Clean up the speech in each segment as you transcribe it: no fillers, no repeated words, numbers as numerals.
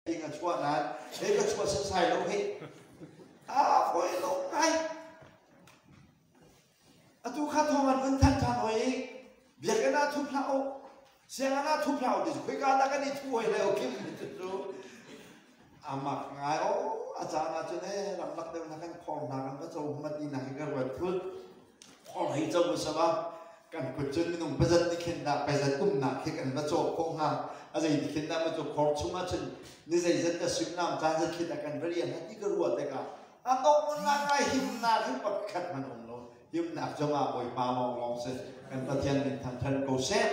Ding a chuah nain hei ka chuah setsai lo hih. A fawi lo ngai. Atu kha thawng an vun thanh ṭhan hoi i biakinn ah thup hlah u, sianginn ah thup hlah u ti cu khoika dah kan i thuh hoi lai o kim cu a mak ngai o. A caan ah cun ee ramlak deuh na kan khawng hna kan va co hma ti nak hi ka ruat phut. Khawng hei co hmasa ba kan kut cun minung pazat ti khin dah pazat umnak khi kan va cawk khawh hnga. A zei ti khin dah ma cu khor chung ah cun ni zeizat dah suimlam caan zat khin dah kan va rian ha ti ka ruah tikah a dongnak ah himnak hi pakhat hmanh um lo. Himnak zongah Bawipa lawnglawng si. Kan Pathian min thangṭhat ko seh.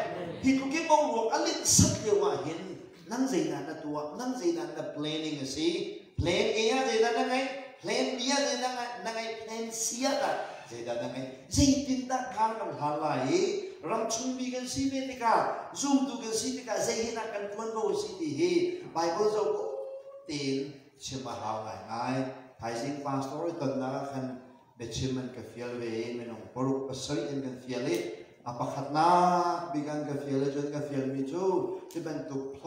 Hi tluk in boruak a linh sat lio ah hin nang zeidah na tuah, nang zeidah na planning a si? Plan A ah zeidah na ngeih, plan B ah zeidah na ngeih, plan C ah tah zeidah na ngeih? Zeitindah kar kan hlan lai i ramchungmi kan si ve tikah, zumtu kan si tikah zei hin ah kan ṭuanvo a si ti hi Bible zoh ko tein chim a hau ngaingai. Thaizing pastor i tonnak ah khan biachim an ka fial ve i minung paruk pasarih an kan fial i a pakhatnak bik an ka fial i cun ka fialmi cu hi bantuk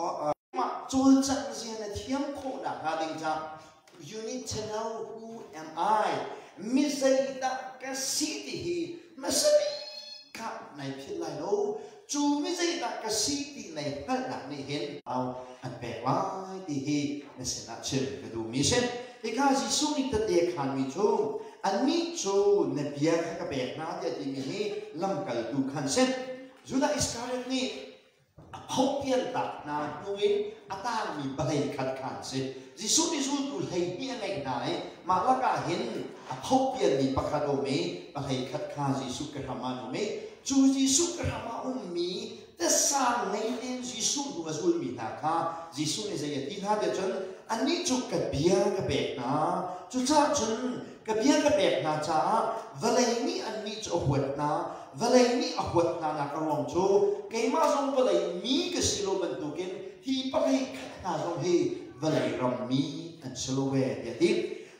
mah cawlcangh zia na thiam khawh nakhnga ding caah you need to know who am I, mi zeidah ka si ti hi hmasa bik kha nai philh lai lo. Cu mi zeidah ka si ti nai hngalhnak nih hin au an pek lai ti hi na sinah chim ka duhmi si. Hika Jesuh nih tete khanmi cu annih cu na bia kha ka pek hna tiah timi hi lamkaltu khan si. Judah Iskariot nih a phopian tak hna hnu in a tangmi pahlei khat kha an si. Jesuh nih zultu 12 a ngeih hna i mah lakah hin a phopianmi pakhat a um i pahlei khat kha Jesuh ke hram ah an um i cu Jesuh ke hram ah ummi tasa ngei tein Jesuh hnu a zulmi hna kha Jesuh nih zei a ti hna tiah cun, annih cu ka bia ka pek hna, cucaah cun ka bia ka pek hna caah vawlei nih annih cu a huat hna. Vawlei nih a huat hna nak a ruang cu keimah zong vawlei mi ka si lo bantukin hi pahlei khat hna zong hi vawlei ram mi an si lo ve tiah a ti.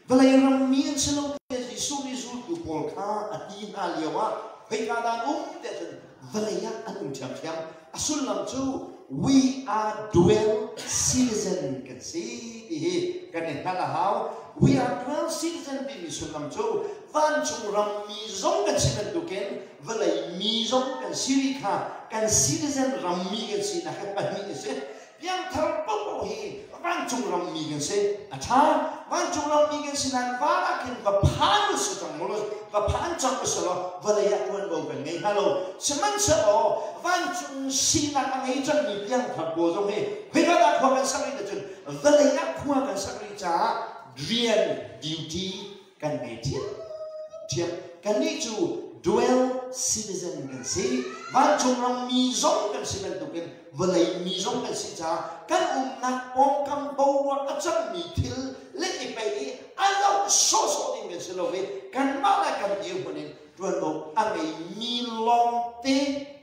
Vawlei ram mi an si lo tiah Jesuh nih zultu pawl kha a ti hna lio ah khoika dah an um tiah cun vawlei ah an um ṭhiamṭhiam. A sullam cu we are dual citizen kan si ti hi kan i hngalh a hau. We are dual citizen timi sullam cu vancung rammi zong kan si bantukin vawlei mi zong kan si rih kha kan citizen rammi kan sinak hi pahnih a si. Piangthar paohpaoh hi vancung rammi kan si. A ṭha. Vancung rammi kan si nain van ah khin va phan u si cang maw, va phan cang u si law vawlei ah ṭuanvo kan ngei hnga lo. Sihmanhsehlaw vancung sinak a ngei cangmi piangthar pawl zong hi khoika dah khua kan sak rih cun vawlei ah khua kan sak rih caah rian duty kan ngei ṭhiamṭhiam. Kannih cu dual citizen kan si. Vancung rammi zong kan si bantukin vawlei mi zong kan si caah kan umnak pawngkam boruak a cangmi thil le i pei i a loh sawhsawh ding kan si lo i kanmah le kan dirhmun in ṭuanvo a ngeimi lawngte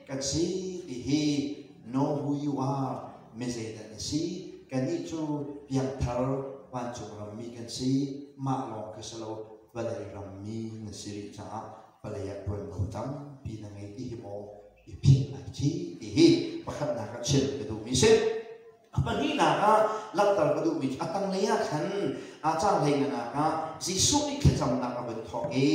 kan si ti hi know who you are, mi zeidah na si. Kannih cu piangthar vancung rammi kan si. Mah lawng kha si lo, vawlei rammi na si rih caah vawlei ah ṭuanvo tampi na ngei ti hi maw i philh lai ci ti hi pakhatnak ah chim ka duhmi si. A pahnihnak ah langhter ka duhmi cu a tanglei ah khan a cang hlei nak ah Jesuh nih thlacamnak a vun thawk i,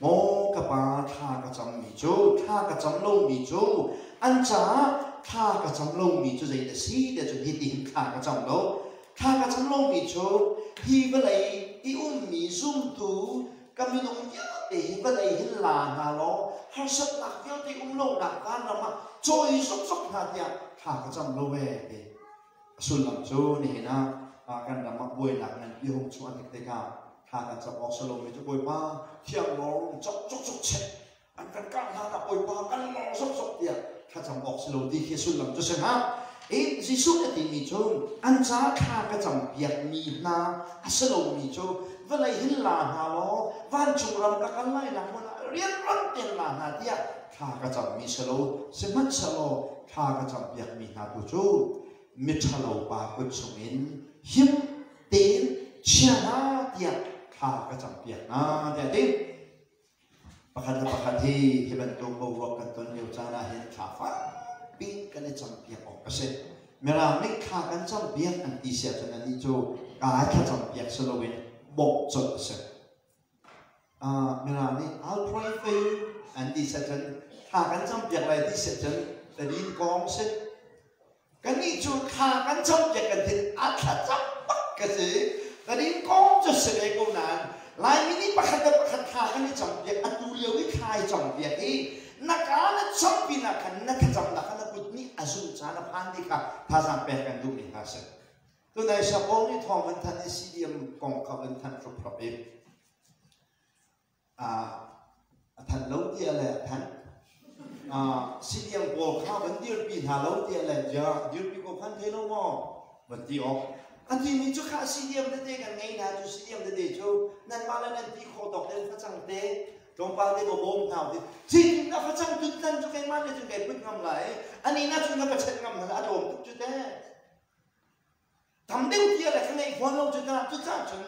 "Maw ka Pa, thla ka cammi cu, thla ka cam lomi cu, an caah thla ka cam lomi cu zei a si?" tiah cun hitihin thla ka cam lo. Thla ka cam lomi cu hi vawlei i ummi zumtu ka minung vialte hi vawlei hin la hna law harsatnak vialte um lonak vanram ah cawi zokzok hna tiah thla ka cam lo ee ti. A sullam cu nihin ah kan ram ah buainak nganpi hung chuah tik tikah thla kan cam awk si lomi cu Bawipa thiang lawng cok cok cok chek an kan kah hna dah, Bawipa kan lawng zokzok tiah thlacam awk si lo ti khi sullam cu si hnga. I Jesuh a timi cu an ca thla ka cam piakmi hna a si lomi cu vawlei hin la hna law vancung ram ka kal lai nak hmun ah rianrang tein la hna tiah thla ka cammi si lo. Sihmanhsehlaw thla ka cam piakmi hna tu cu miṭhalo pa kut chungin him tein chia hna tiah thla ka cam piak hna tiah a ti. Pakhat le pakhat hi hi bantuk boruak kan ton lio caan ah hin thla fakpi kan i campiak awk a si. Mirang nih thla kan campiak an ti si ahcun annih cu kaa thlacam piak si loin bawmh colh a si. Mirang nih "I'll pray for you" an ti si ahcun, thla kan campiak lai ti si ahcun tadin kong si. Kannih cu thla kan campiak kan thin a thlacam bak ka si. Tadin kong cu si ve ko nain Laimi nih pakhat le pakhat thla kan i campiak, atu lio i thla i campiak hi na kaa na cam pinah khan na thlacamnak kha na kut nih a zumh caan a phan ti kha thazaang pek kan duhmi hna si. Tunai Sapaw nih thawng van thanh i CDM kong kha van thanh hruphrap i a thanh lo tiah le a thanh. CDM pawl kha van dirpi hna lo tiah le ja dirpi ko khan thei lo maw van ti awk. A timi cu kha CDM tete kan ngei hna, cu CDM tete cu nanmah le nan ti khawh tawk tein facang te tlawmpal te va bawm hna ti zeitin dah facang tut tan cu keimah nih cun kai put ngam lai, ani na cun na ka chet ngam hna, a tlawm tuk cu te, tam deuh tiah le ka ngeih fawn lo cu ta. Cucaah cun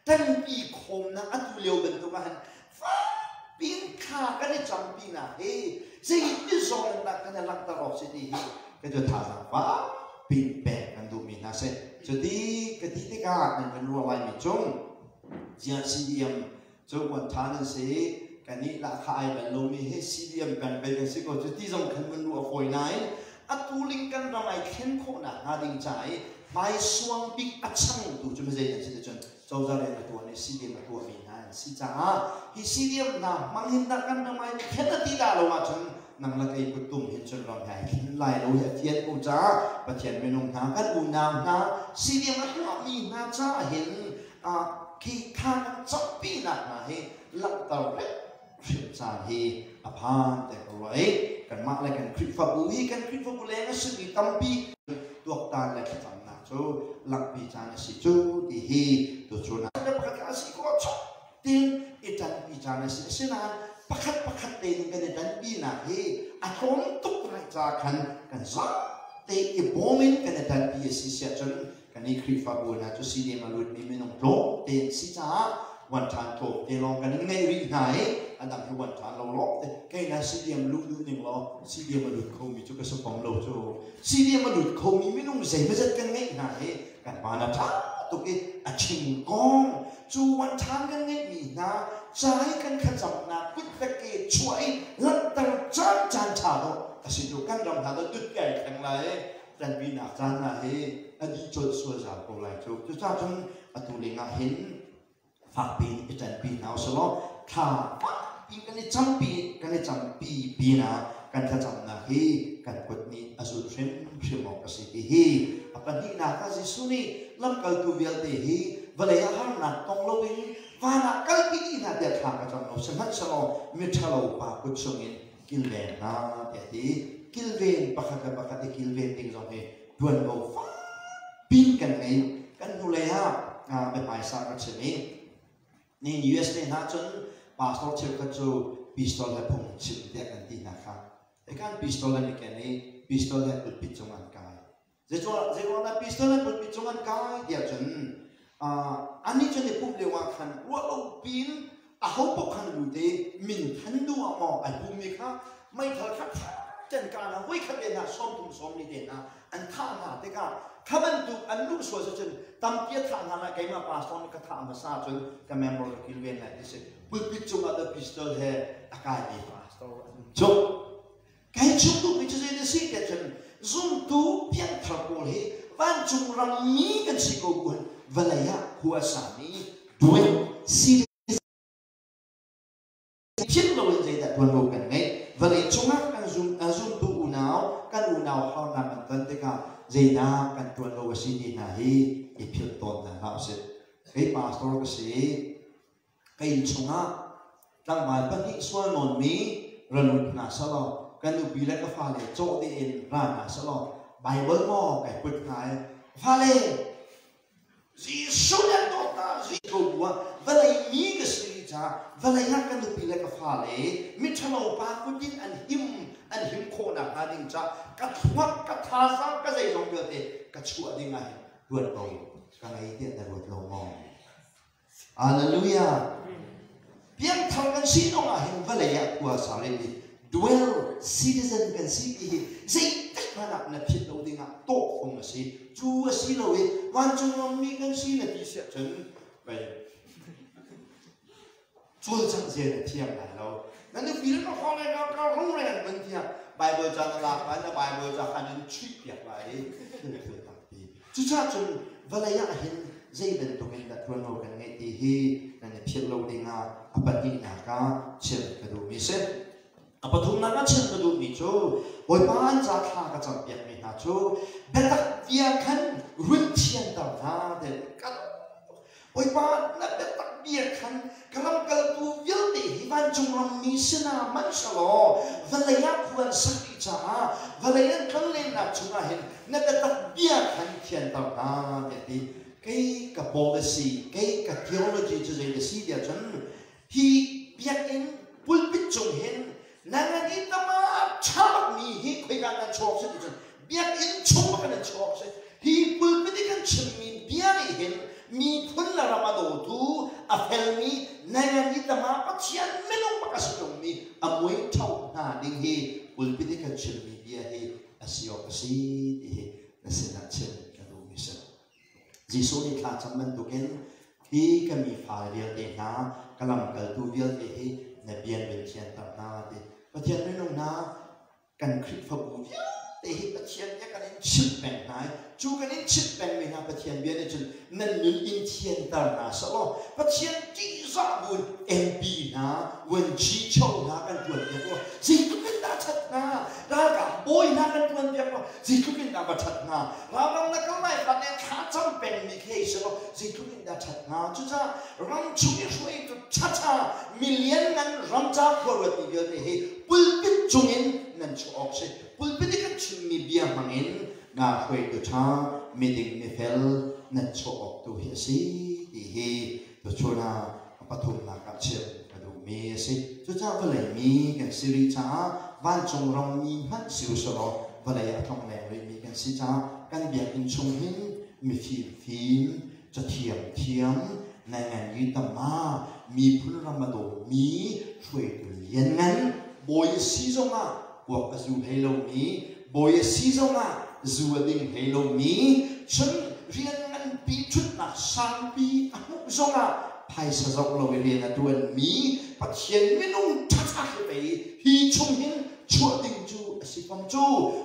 tanpi khawmnak atu lio bantuk ah hin fakpi in thla kan i campi nak hi zeiti zong in dah kan i langhter awk si ti hi ka cu thazaang fakpi in pek kan duhmi hna si. Cuti ka ti tikah nan kan ruah laimi cung ziah CDM cu uan ṭha nan si, kannih lahkhah ai bal lomi hi CDM peng pei kan si ko cu ti zong khan mun ruah fawi nain atu ling kan ram ai thlen khawhnak hnga ding ca i hmaisuang bik a changtu cu mizei nan si ti cun cozah rian a tuan i CDM a tuahmi hna an si caah hi CDM hna hmang hin dah kan ram ai thlen a ti dah lo ahcun nang le kei kuttum hin cun ram he ai thlen lai lo hi a fian ko caah Pathian minung hna, kan unau hna CDM a tuahmi hna caah hin khi kha kan campinak hna hi langhter hrim caan hi a phan te ko rua i kanmah le kan Khrihfabu hi, kan Khrihfabu leng a simi tampi tuaktan le thlacamnak cu langhpi caan a si cu ti hi tuchun ah pakhat a si ko chok tin i ṭanpi caan a si. Asinain pakhat pakhat tein kan i ṭanpinak hi a tlawm tuk lai ca khan kan zate i bawm in kan i ṭanpi a si siah cun kan i Khrihfabu hna cu CDM a lutmi minung tlawm te an si caah wan ṭhan tlawm te lawng kan in ngeih rih hna i a dang hi wan ṭhan lo lawng te. Kei na CDM luh duh ning law CDM a lut khomi cu ka si fom lo cu. CDM a lut khomi minung zeimazat kan ngeih hna hi kan pa na ṭha tuk i a ching kong cu wan ṭhan kan ngeihmi hna ca i kan thlacamnak kut le ke chuah i langhter caan caan ṭha dawh a si cu. Kan ram hna do tut kai thleng lai ṭanpinak caan ah hi a dih colh sual zau ko lai cu. Cucaah cun atu lengah hin fakpi in i ṭanpi hna usih law thla fakpi kan i campi kan i campi pinah kan thlacamnak hi kan kut nih a zulh hrimhrim awk a si ti hi. A pahnihnak ah, Jesuh nih lamkaltu vialte hi vawlei ah harnak tong loin van ah kalpi dih hna tiah thla ka cam lo, sihmanhsehlaw miṭhalo pa kut chungin kilven hna tiah ti. Kilven, pakhat le pakhat i kilven ding zong hi tuanvo fakpin kan ngei. Kan hnulei ah biahmaisa ka chim i ni US te hna cun pastor cheukhat cu pistol he phung chim tiah kan ti hna kha. Kan pistol an i ken i pistol he pulpit cung an kai. Zeiruang dah pistol an pulpit cung an kai tiah cun annih cun i pumh lio ah khan ruah lo piin aho paoh khan lut i min than duh ah maw ai pummi kha meithal kha ten ka na voi khat te hna 30 40 te hna an thah hna tikah kha bantuk an luh sual cun tampi a thah hna lai, keimah pastor nih ka thah hmasa cun ka member ka kilven lai ti si. Pulpit cungah the pistol he a kaimi pastor an um. Kai chim duhmi cu zei na si tiah cun zumtu piangthar pawl hi vancung rammi kan si ko buan vawlei ah khua sami duet si philh loin zeidah tuanvo kan ngeih, vawlei cungah kan zum zumtu unau kan unau harnak an ton tikah zeidah kan tuanvo a si ti hna hi i philh tawn hna hlah usih. Kei pastor ka si, ka inn chungah tlangval pahnih sual nawnmi ra lut hna selaw, ka nupi le ka fale cawh dih in ra hna selaw, Bible maw kai put hna i fale Jesuh nan dawt hna ko bu ah vawlei mi ka si caah vawlei ah ka nupi le ka fale miṭhalo pa kut in an him khawh nakhnga ding caah ka thluak, ka thazaang, ka zeizong vialte ka chuah ding ah hin ruat ko ka ngei tiah na ruat lo maw? Hallelujah. Piangthar kan si zong ah hin vawlei ah khua sa rihmi dual citizen kan si ti hi zeitik Zeihmanh ah na philh lo dingah tawhfung a si. Cu a si lo i vancung rammi kan si na ti siah cun pei cawlcangh zia na thiam lai lo. Na nupi le na fale na ka rung le an vun tiah Bible ca na lak lai, na Bible ca khan in chuih piak lai i thil thil tampi. Cucaah cun vawlei ah hin zei bantuk in dah ṭuanvo kan ngeih ti hi nan i philh lo dingah a pahnihnak ah chim ka duhmi si. A pathumnak ah chim ka duhmi cu Bawipa an ca thla ka campiakmi hna cu biatak bia khan run thianter hna ti kan Bawipa na biatak bia khan ka lamkaltu vialte hi vancung rammi sinah hmanh selaw vawlei ah khua an sak dih caah vawlei an tlonlennak chungah hin na biatak bia khan thianter hna tiah ti. Kei ka policy, kei ka theology cu zei a si tiah cun hi biakinn pulpit cung hin nangan i tama ṭha bakmi hi khoika nan chuak si ti cun biakinn chung bak in an chuak si. Hi pulpit i kan chimmi bia nih hin miphun le ram a dawtu a felmi nangan i tama Pathian minung bak a si ṭungmi a mui ṭho hna ding hi pulpit i kan chimmi bia hi a si awk a si ti hi na sinah chim ka duhmi si. Jesuh nih thlacam bantukin hi ka mi fale vialte hna, ka lamkaltu vialte hi na bian vil thianter hna ti. Pathian minung hna, kan Khrihfabu vialte hi Pathian bia kan in chimh peng hna i cu kan in chimh pengmi hna Pathian bia nih cun nan nun in thianter hna seh Pathian ṭihzah buin MP hna, vuanci cho hna kan ṭuan piak law zeitluk in dah ṭhat hnga? Ralkap bawi hna kan ṭuan piak law zeitluk in dah va ṭhat hnga? Ralram na kal lai hlan in thla cam pengmi khi hei si law zeitluk in dah ṭhat hnga? Cucaah ram chung i hruaitu ṭhaṭha milian ngan ramca khua ruatmi vialte hi pulpit cungin nan chuah awk si. Pulpit i kan chimmi bia hmangin nga hruaitu ṭha, miding mifel nan chuah awk tu hi a si ti hi tuchun ah a pathumnak ah chim ka duhmi a si. Cucaah vawlei mi kan si rih caah vancung rammi hmanh si usih law vawlei ah a tlongleng rihmi kan si caah kan biakinn chung hin mifim fim, cathiam thiam, naingan yi tama, miphun ram a dawmi, hruaitu lianngan, bawi a si zongah kuak a zu hlei lomi, bawi a si zongah zu a ding hlei lomi, cun rian nganpi ṭhutnak sangpi a hmuh zongah phaisa zoh lo i rian a ṭuanmi Pathian minung ṭhaṭha khi pei hi chung hin chuah ding cu a si fam cu.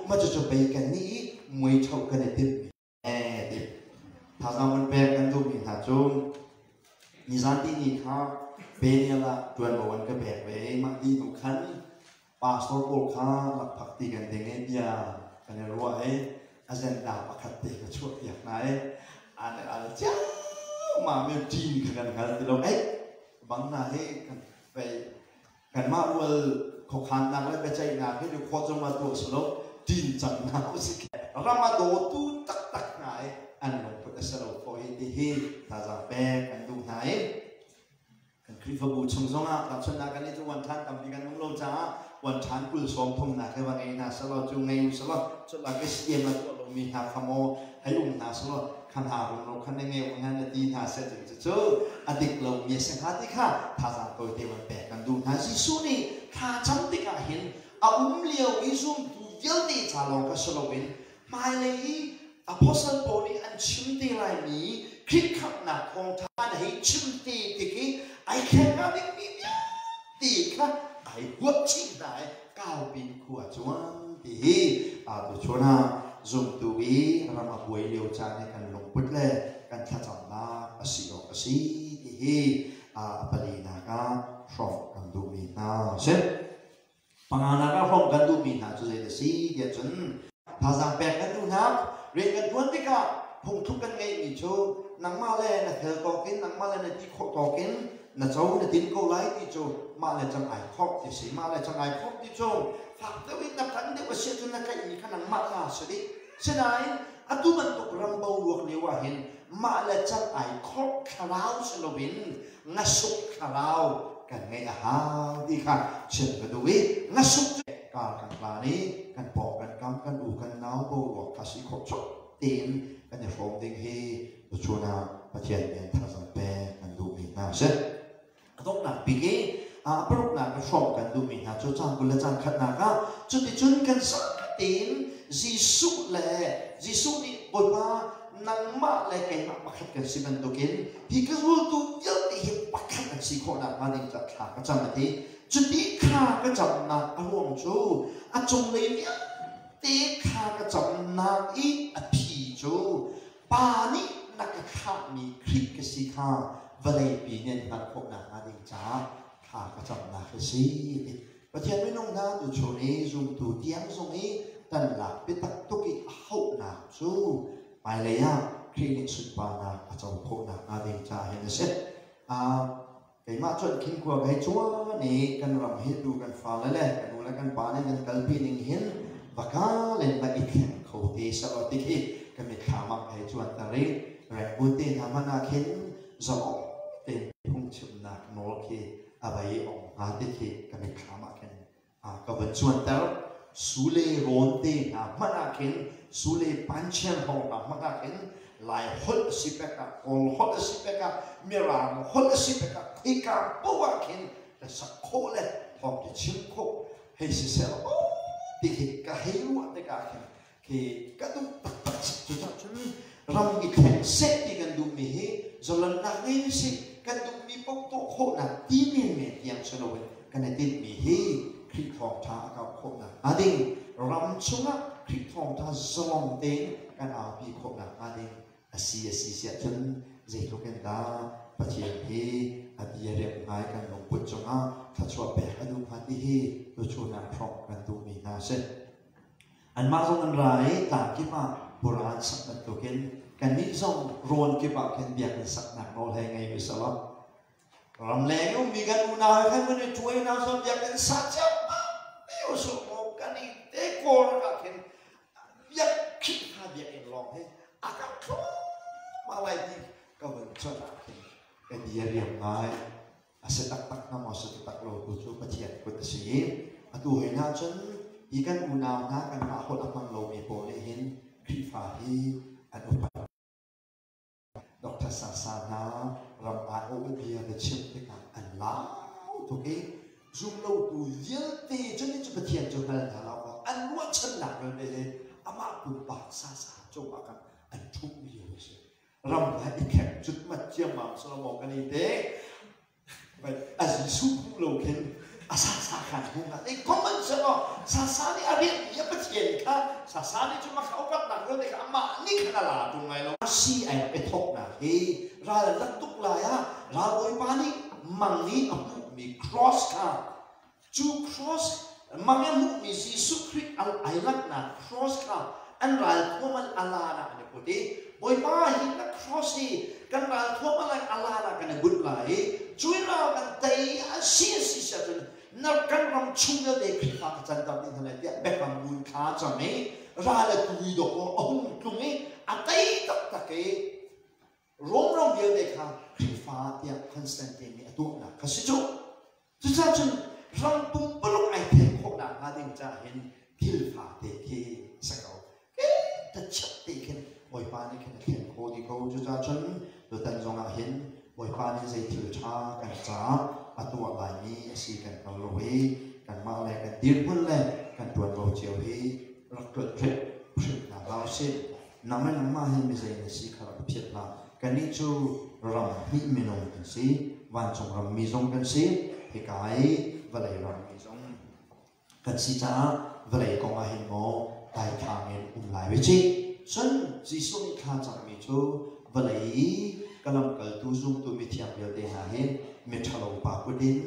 Mah cucu pei kan nih i muiṭho kan i timhmi ti. Thazaang kan pek kan duhmi hna cu nizan ti ni kha Peniel ah ṭuanvo an ka pek ve i mah ti hnu khan pastor pawl kha lakphak ti kan ding i bia kan i ruah i agenda pakhat te ka chuah piak hna i an al ciammam i ṭin kha kan hngal ti lo. Ei bang hna hi kan pei kanmah rual khuakhannak le biaceihnak hi khua cung ah tuah si lo tin cang hna usih. Ram a dawtu taktak hna i an lungput a si lo kho hi ti hi thazaang pek kan duh hna i kan Khrihfabu chung zongah tahchunhnak kan i cu wan ṭhan tampi kan um lo caah wan ṭhan 20 30 nak he va ngei hna selaw cu ngei u selaw cu lak i siam a tuah lomi hna kha maw hei um hna selaw kha hna rum lo kha na ngeu hna na ti hna seh cu cu a dik lomi a si hnga ti kha thazaang tawite van pek kan duh hna. Jesuh nih thla cam tikah hin a um lio i zumtu vialte ca lawng kha si loin hmailei i apostle pawl nih an chim te laimi Khrih khamhnak thawngṭha an hei chim te tik i ai thleng hnga dingmi vialte kha ai huap chih hna i kaupi in khua cuang ti hi tuchun ah zumtu i ram a buai lio caan i kan lungput le kan thlacamnak a si awk a si ti hi a palinak ah hrawmh kan duhmi hna a si. Panganak ah hrawmh kan duhmi hna cu zei a si tiah cun thazaang pek kan duh hna. Rian kan ṭuan tikah phungthluk kan ngeihmi cu nangmah le na fel tawk in, nangmah le na ti khawh tawk in na co na tin ko lai ti cu mah le cang ai khawk ti si. Mah le cang ai khawk ti cu fak deuh in na ṭan deuh a si ahcun na tlaihmi kha nangmah ta a si dih. Sinain atu bantuk ram boruak lio ah hin mah le cang ai khawk thlarau si loin ngasuk thlarau kan ngeih a hau ti kha chim ka duh i ngasuk cu kar kan hlan i kan pawng kan kam kan u kan nau boruak kha si khawh chok tein kan i hrawm ding hi tuchun ah Pathian nih thazaang pek kan duhmi hna a si. A donghnak bik i a paruknak ka hrawm kan duhmi hna cu cang 21 nak ah cuticun kan tein Jesuh le Jesuh nih Bawipa nangmah le keimah pakhat kan si bantukin hi ka zultu vialte hi pakhat an si khawh nakhnga ding caah thla ka cam a ti. Cuti thla ka camnak a ruang cu a cunglei vialte thla ka camnak i a phi cu Pa nih na ka thlahmi Khrih ka si kha vawleipi nih an hngalh khawh nakhnga ding caah thla ka camnak a si. Pathian minung hna tuchun i zumtu tiang zong i kan lak biatak tuk i a hauhnak cu hmailei ah Khrih nih sunparnak a co khawh nakhnga ding caah hin a si. Keimah cun khin khua ka hei cuan i kan ram hi tu kan fale le kan u le kan pa nih kan kalpi ning hin va kal in va i thleng kho te selaw ti khi ka mitthlam ah ka hei cuanter i Rangoon te hna hmanh ah khin zalong tein phungchimnak nawl khi a vai ong hnga ti khi ka mitthlam ah khin ka van cuanter. Sule rawn te hna hmanh ah khin, Sule panchian hawng hna hmanh ah khin, Lai holh a si pek ah, Kawl holh a si pek ah, Mirang holh a si pek ah, khoika paoh ah khin ka sak khawh le thawng ka chim khawh hei si seh law ti khi ka hei ruah tikah khin khi ka duh taktak. Cucaah cun ram i thleng seh ti kan duhmi hi zalonnak ngei usih, kan duhmi paoh tuah khawhnak ti menmen tiang si loin kan i tinhmi hi Khrih thawngṭha a kauh khawhnak hnga ding, ram chungah Khrih thawngṭha zalong tein kan aupi khawhnak hnga ding a si. A si siah cun zeitluk in dah Pathian hi a bia rem ngai kan lungput cungah thluachuah pek a duh hnga ti hi tuchun ah hrawmh kan duhmi hna a si. Anmah zong an ra i tlang kip ah pura an sak bantukin kannih zong rawn kip ah khin biakinn saknak nawl hei ngei ve selaw ramleng i ummi kan unau he khan kan i ṭuai hna selaw biakinn sa ciammam usih maw kan i te kawl ah khin biak Khrihfa biakinn lawng hi a kan thluahmah lai ti ka vun cuanh ah khin ka di a riam ngai. A si taktak hnga maw si taktak lo tu cu Pathian kut a si i atu hoi hna cun hi kan unau hna kanmah holh a hmang lomi pawl nih hin Khrihfa hi an upat. Dr. Sasa hna ram aiawh bia na chim tikah an lau tuk i zumlotu vialte cu nih cu Pathian cu hngal hna lo an ruahchannak vialte hi amah pumpak Sasa cungah khan an ṭhumh lio a si. Ram he i khek cutmat ciammam Solomon kan i te a Jesuh hmuh lo khin a sasa khan hmu nga ei common selaw sasa nih a rian mi a Pathian kha sasa nih cu maka upatnak vialte kha amah nih khan a la ṭung lai lo. Si ai rak i thawknak hi ral an rak tuk lai ah ralbawipa nih mang i a hmuhmi cross kha, cu cross mang i a hmuhmi Jesuh Khrih al ai langhnak cross kha an ralthuam an ala ah an i put i, Bawipa, hi na cross hi kan ralthuam alai ala ah kan i bunh lai i cui ral kan tei a si a si siah cun na kan ram chung vialte Khrihfa ka canter dih hna lai tiah biakam ngun thla cam i ral a tu i dawkaw a hung tlung i a tei taktak i Rom ram vialte kha Khrihfa tiah Constantine nih a tuahnak kha si cu. Cucaah cun ram pumpuluk ai then khawhnak hnga ding caah hin thil fate khi a si ko. Ta chiat te khin Bawipa nih khin a thlen khawh dih ko. Cucaah cun tutan zong ah hin Bawipa nih zei thil ṭha kan caah a tuah laimi a si kan hngal lo i kanmah le kan dirhmun le kan ṭuanvo cio hi rak ṭuan hrimhrim hna hlah usih. Nang le nangmah hi mizei na si kha rak phiat hlah. Kannih cu ram hnih minung kan si, vancung rammi zong kan si, hika i vawlei rammi zong kan si caah vawlei kong ah hin maw daithlang in um lai ve cih. Cun Jesuh nih thla cangmi cu vawlei i ka lamkaltu zumtu mithiang vialte hna hi miṭhalo pa kut in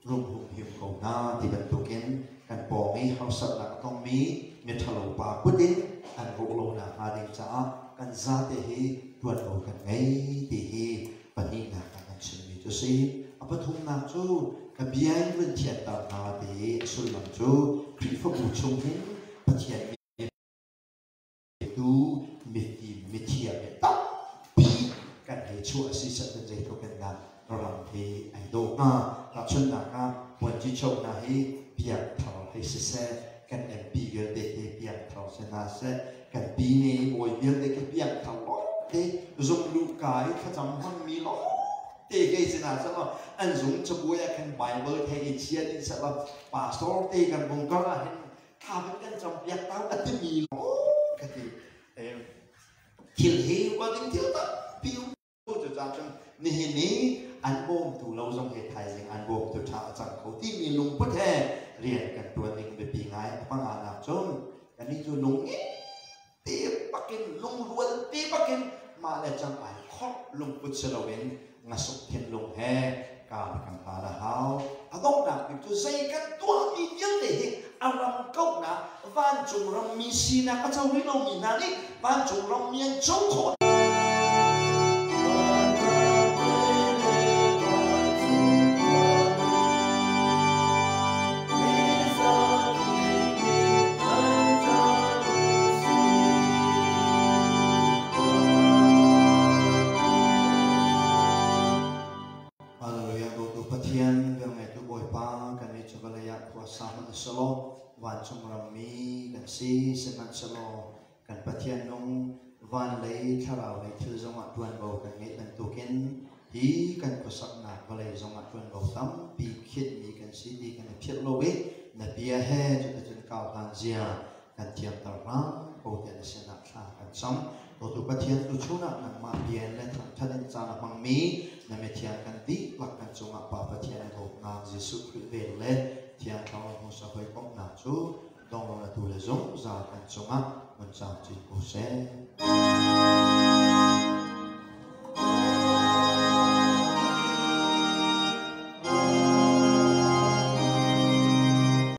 rung humhim ko hna ti bantukin kan pawng i harsatnak a tongmi miṭhalo pa kut in an rawh lo nakhnga ding caah kan zate hi ṭuanvo kan ngei ti hi pahnihnak ah kan chimmi cu si. A pathumnak cu ka bia in vun thianter hna ti i a sullam cu Khrihfabu chung hin Pathian tu mifim mithiam he tampi kan hei chuah a si cun zeitluk in dah ram hi ai dawh hnga. Tahchunhnak ah Vuanci Cho hna hi piangthar hei siseh, kan MP vialte hi piangthar si hna seh, kan pine bawi vialte khi piangthar lawngte, zung luhka i thlacam hmangmi lawngte hei si hna seh law an zung cabuai ah khan Bible thei i chia dih seh law pastor te kan bung kar ah hin thla kan campiak tau a timi lawng. Ka ti. Thil hi ruah ding thil tampi um. Cucaah cun nihin i an bawmtu lo zong hi thaizing an bawmtu ṭha a cang kho timi lungput he rian kan ṭuan ding biapi ngai. A panganak cun kannih cu lung te bakin lungrual te bakin mah le cang ai khorh lungput si loin ngasuk thinlung he kar kan hlan a hau. A donghnak bik cu zei kan tuahmi vialte hi a ram kauhnak vancung rammi sinak a co rih lomi hna nih vancung rammi an co khawh. Hallelujah. Dawtu Pathian, velngeitu Bawipa, kan nih cu vawlei ah khua sa hmanh selaw vancung rammi kan si. Sihmanhsehlaw kan Pathian nung van lei thlarau lei thil zongah ṭuanvo kan ngeih bantukin hi kan khuasaknak vawlei zongah ṭuanvo tampi khinhmi kan si ti kan i philh lo i na bia he cuticun kau hlan zia kan thiamter hram ko tiah na sinah thla kan cam. Dawtu Pathian, tuchun ah nangmah bia in le thangṭhat in caan a hmangmi na mithiang kan dihlak kan cungah Pa Pathian a dawtnak Jesuh Khrih vel le Thiang Thlarau hmusa hawikomhnak cu donglo na tu le zungzal kan cungah hmun camcin ko seh.